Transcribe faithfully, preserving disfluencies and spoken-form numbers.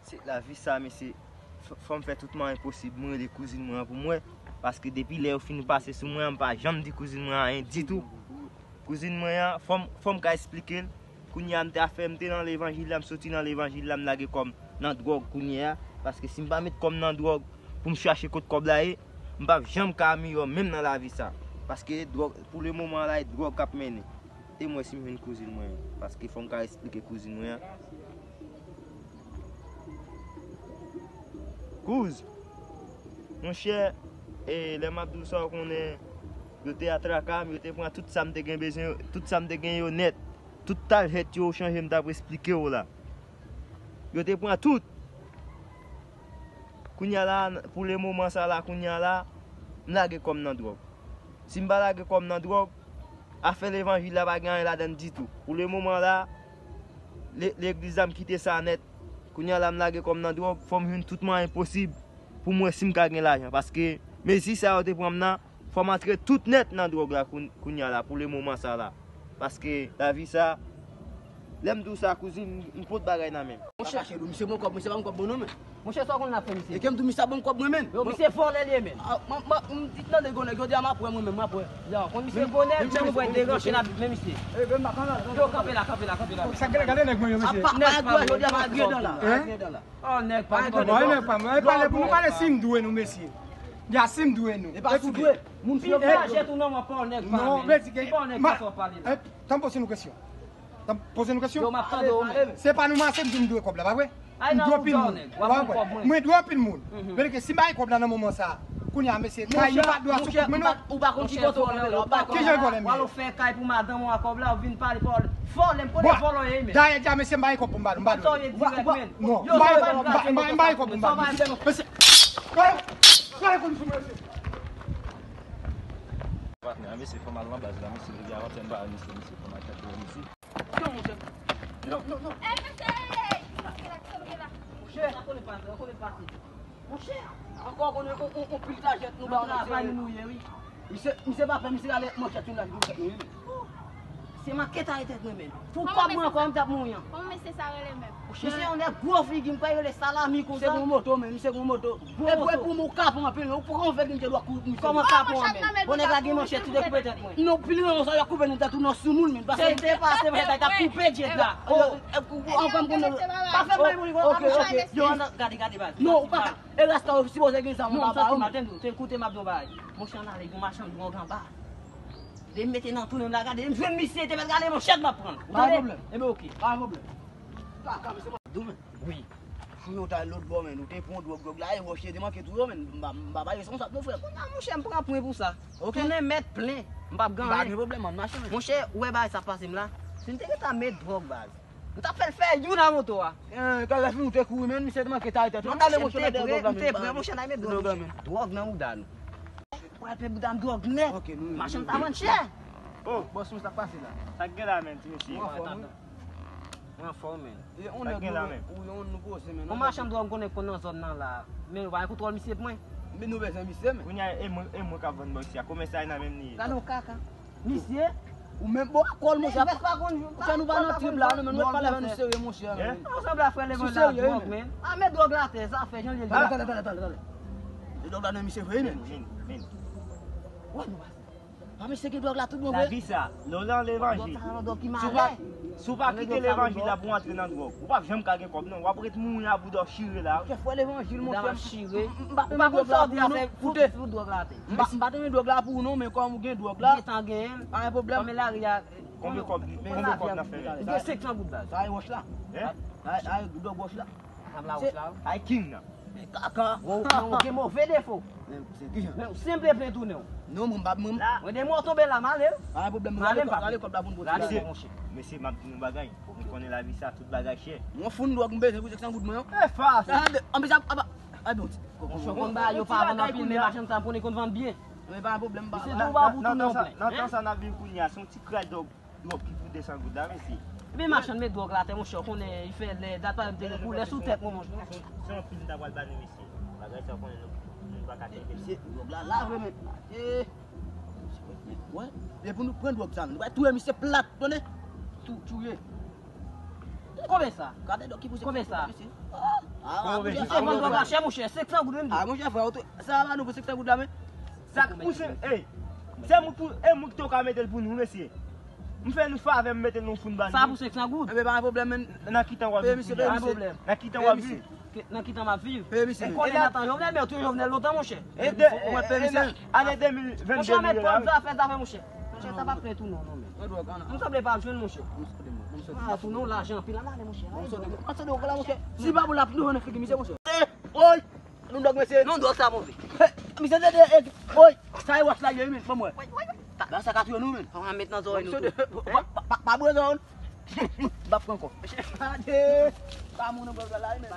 Se lavi sa, mesye. Fò m fè tout mwayen posib, mwen rele kouzin mwen an pou m wè. Paske depi lè yo fin pase sou mwen an, m pa janm di kouzin mwen an anyen ditou. Kouzin mwen an, fò m, fò m ka esplike l. Kounye a, m te afè, m te nan levanjil la, m soti nan levanjil la, m lage kò m nan dwòg kounye a. Paske si m pa met kò m nan dwòg pou m chache kot kòb la ye, m p ap janm ka miyò menm nan lavi sa. Paske dwòg, pou le moman la, e dwòg k ap mennen. Te m wè si m jwenn kouzin mwen an. Paske fò m ka esplike kouzin mwen an. Kouz, monchè, e, lè m ap di w sa, w konnen, yo te atraka m, yo te pran tout sa m te gen bezwen, tout sa m te gen yo nèt. Tout talent yo chanje, m t ap esplike w la. Yo te pran tout. Kounye a la, pou le moman sa la, kounye a la, m lage kò m nan dwòg. Si m pa lage kò m nan dwòg, afè levanjil la pa gen anyen ladan l ditou. Pou le moman la, le-, legliz la, m kite sa nèt. Kounye a la, m lage kò m nan dwòg, fò m jwenn tout mwayen posib pou m wè si m ka gen lajan. Paske mezi sa yo te pran m nan, fò m antre tout nèt nan dwòg la koun-, kounye a la, pou le moman sa la. Paske lavi sa, lè m di w sa, kouzin, m, m pot bagay nan men m. Monchè, misye bon kòb, misye pa bon kòb bon non, men. Monchè, sa w konn ap fè misye? E ke m di w, misye ap bon kòb mwen, men. Yo, misye vòlè li ye, men. Ah, m, m, m di tande gwo nèg, jodi a m ap wè mwen menm, m ap wè. Yo, konn misye gwo nèg, men nou pral deranje n ap men misye. Yo, kanpe la, kanpe la, kanpe la. Sa gade, gade nèg mwen yo, mesye. Nèg pa bon, jodi a m ap griyen dan la. Griyen dan la. Oh, nèg pa m. Bon, nèg pa m. Pale pou nou pale si m dwe nou, mesye. Ya si m dwe nou. E pa si w dwe. Moun ki yo pa jete ou nan mwen, pa w nèg pa m. Non, vle di ke pa w nèg pa sa w pale la. Tann poze nou kesyon. Tann poze nou kesyon. Yo, m ap tande w, men. Se pa nou mache m di m dwe kòb la, pa vre? M dwe anpil moun. Mwen dwe anpil moun. Vle di ke si m bay kòb la nan moman sa, kounye a, mesye, kay yo pa dwe a sou kont mwen, non. Ou pa konn ki kote w vòlè la. Ki jan vòlè m ye? Walo fè kay pou madanm ou a kòb la, ou vin pale vòlè. Vòlè, m konnen vòlè w ye, men. Dayè, di a mesye m bay kòb pou m ba l, m ba l. Sa w ye dirèk, men. Non, m bay kòb, m bay kòb pou m ba l. Mesye, gade, gade kondisyon mesye. Patnè, mesye, fò m al nan baz la, mesye, jodi a, patnè, m pa al, mesye, mesye, fò m al tcheke, mesye. Non, monchè. Non, non, non. Ey, mesye! Sa k gen la, sa k gen la? Monchè, sa konnen pase, sa konnen pase. Monchè, ankò konnen on, on, on pil kajèt nou ba w nan travay nou ye, wi. Misye, misye pa fè, misye rale manchèt youn la, li pou fèt nou, wi. Se manke ta tèt mwen menm. Pou kòb mwen ankò, m t ap mouri an. Kòman mesye sa rele menm? Misye yon nèg gwo figi, m kwè yo rele Salami konsa. Misye gon moto, men, misye gon moto. Bon, e pou, e pou mwen, ou kapon anpil, men ou poko fè gen dwa kou misye. Kòman kapon an, men? Bon, nèg la gen manchèt, tou dekoupe tèt mwen. Non, pil rayon sa, y ap koupe nou tèt ou nan soumoun, men. Pase, pase, pase, pase, y ap koupe djèt la. Oh, ankò m konnen. Pa fè m bay mouri, ok, ok. Yo, gade, gade, baz. Non, ou pa ka. E rasta yo sipoze gen zam anba ba yo. Koute m ap di w bagay. Monchè, ann ale, gon machann dwòg anba. Depi m mete nan tounen m la, gade, m jwenn misye, te mèt gade manchèt m ap pran. Ou tande? Pa gen pwoblèm. Enben, oke. Pa gen pwoblèm. Kaka, mesye, mwen. Wi. Pou yo ta lòt bò, men, nou te pran dwòg, dwòg la, e wòch te manke tou yo, men, m pa, m pa, pa responsab, non, frè. Kounye a, monchè, m pran pwen pou sa. Ok. Tounen mèt plen, m p ap gen anyen. Pa gen pwoblèm, ann mache, men. Monchè, ou wè bagay sa pase m la? Si m te gentan met dwòg, baz, m t ap fè l fè youn nan moto a. Eh, kalè fin ou te kouri, men, misye te manke ta tèt. Non, monchè, m te prè, m te prè, monchè, n a met dwòg, monchè. Dwòg nan mouda nou. Pral pè bouda m dwòg nèt. Ok, nou, machann ta vann chè. Oh, bòs, sa k pase la? Sa k gen la, men, ti mesye? Ou anfòm, wi. Mwen anfòm, men. Sa k gen la, men? Ou yon nou poze, men. Yon machann dwòg m konnen k konn nan zòn nan la. Men yo pa gen kontwòl misye pou mwen. Men nou bezwen misye, men. Kounye a, e mwen, e mwen k ap vann bò isi a. Konbyen sa e nan men m li ye? Gade yon kaka. Misye, ou menm, bon, kòl, monchè. Ou fè nou pa nan trip la, non, men nou pale avè nou serye, monchè. Ou sanble a frè levanjil la dwòg, men. A, men dwòg la atè, sa fè jan l ye. Talè, talè, talè, talè, talè. Se dwòg la nan misye vre, men. Men, men. Wè, nou pase. Pa mesye gen dwòg la tout bon vre. Lavi sa, lè w nan levanjil. Si w pa, si w pa kite levanjil la pou w antre nan dwòg, ou p ap janm ka gen kòb, non. W ap ret mouri a bouda w chire la. Kè fè levanjil, monchè. M pa t renmen dwòg la pou ou, non. Koute. M pa t renmen dwòg la pou ou, non, men kòm ou gen dwòg la. Gentan genyen l. Pa gen pwoblèm. Kòm lari a. Konbyen kòb, konbyen kòb n ap fè? Ou gen senk san goud, baz. Sa e wòch la. Hein? Sa e dwòg wòch la. Sa m la wòch la, wi. Ay king nan. Kaka. Ou gen move defo. Men se kijan? Men ou senble plen tounen w. Non, mwen m pa, mwen. Mwen de mwen w tonbe la, m ale. Pa gen pwoblèm, nou rale kòb la pou nou pote la. Mesye, m ap di nou bagay. Fòk nou konnen lavi sa, tout bagay chè. Mwen foun dwòg m bezwen pou senk san goud mwen yo. E fas. Anplis, ap, ap, ay bon. Monchè, konn bagay yo pa vann anpil, men machann sa m konnen konn vann byen. Men pa gen pwoblèm, pa. Misye tou ba w pou tounen w plen. Nan tan sa n ap viv kounye a, se yon ti kras dwòg. Dwòg ki pou de san goud la, mesye. Ebyen, machann met dwòg la atè, monchè, w konnen, li fè lè, dat pa menm te gen koulè sou tèt mwen, monchè. Se yon pil m ta pral ba nou, mesye. Bagay sa, w konnen, nou, nou pa ka tande. Mesye, dwòg la, la vre, men. Eh. Wè, e pou nou pran dwòg sa, nou va touye misye plat, tande. Tou, touye. Konbyen sa? Gade dwòg ki pou se. Konbyen sa? Mesye. Ah, Ah, monchè, se vann dwòg la chè, monchè, senk san goud menm. Ah, monchè, frè, ou tou, sa va nou pou senk san goud la, men. Sa, ou se, ey, se mwen pou, e mwen ki te ka mete l pou nou, mesye. M fè nou favè, m mete l nan foun ba nou. Sa pou senk san goud. Enben, pa gen pwoblèm, men. Nan ki tan w ap viv? Peye misye, peye misye. Nan ki tan w ap viv? Nan ki tan m ap viv? Peye misye. Ou konnen Nathan Jovenel, men ou te Jovenel lontan, monchè. E de, ou wè, peye misye. Ane de mil vennde. Monchè, mèt pran zafè, zafè, monchè. Monchè, sa pa fè tou non, non, men. Mwen sanble pa jwenn, monchè. Ah, tou non, lajan anpil, al ale, monchè. Al ale, monchè. Si pa pou l ap nou nan figi misye, monchè. Woy! Nou dòg, mesye. Non, dòg sa move. Misye te de, woy! Sa e wòch la ye, men, ban mwen. Ba sa ka touye nou, men. An met nan zòrèy nou tou. Pa bwè zòrèy. M pa pran ankò. Gade! Pa moun nan bwè la, men.